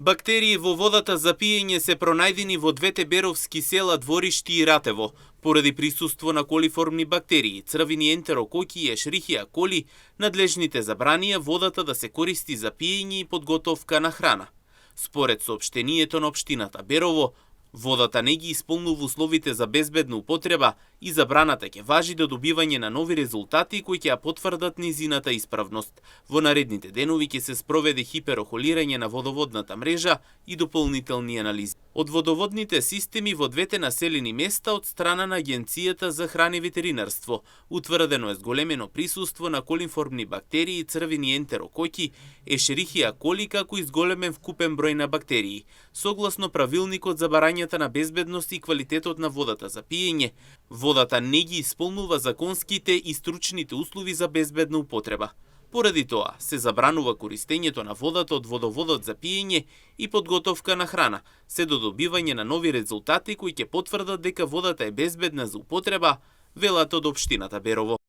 Бактерии во водата за пиење се пронајдени во двете беровски села Дворишти и Ратево, поради присуство на колиформни бактерии, црвени ентерококи и ешерихија коли, надлежните забранија водата да се користи за пиење и подготовка на храна. Според соопштението на општината Берово, водата не ги исполнува условите за безбедна употреба и забраната ќе важи до добивање на нови резултати кои ќе ја потврдат низината исправност. Во наредните денови ќе се спроведе хиперохолирање на водоводната мрежа и дополнителни анализи од водоводните системи во двете населени места од страна на Агенцијата за храна и ветеринарство. Утврдено е зголемено присуство на колиформни бактерии, црвени ентерококи, ешерихија коли како и зголемен вкупен број на бактерии. Согласно правилникот за барањата на безбедност и квалитетот на водата за пиење, водата не ги исполнува законските и стручните услови за безбедна употреба. Поради тоа, се забранува користењето на водата од водоводот за пиење и подготовка на храна, се до добивање на нови резултати кои ќе потврдат дека водата е безбедна за употреба, велат од општината Берово.